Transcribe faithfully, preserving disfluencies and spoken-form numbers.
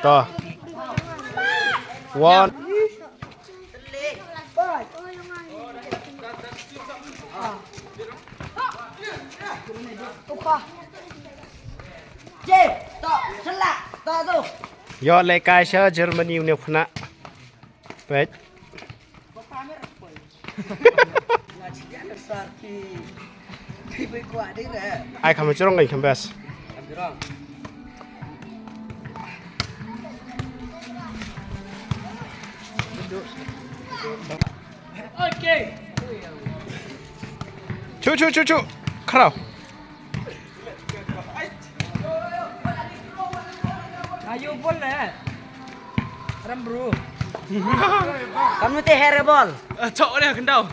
To. One. Ïoh lehkai sha Germany une u khynnah. Peit. Ai kham jrong, ai kham best. Chu chu chu chu. Khraw. Ayo bol le. Ram bro. Kamu te here bol. Chok ne kendau.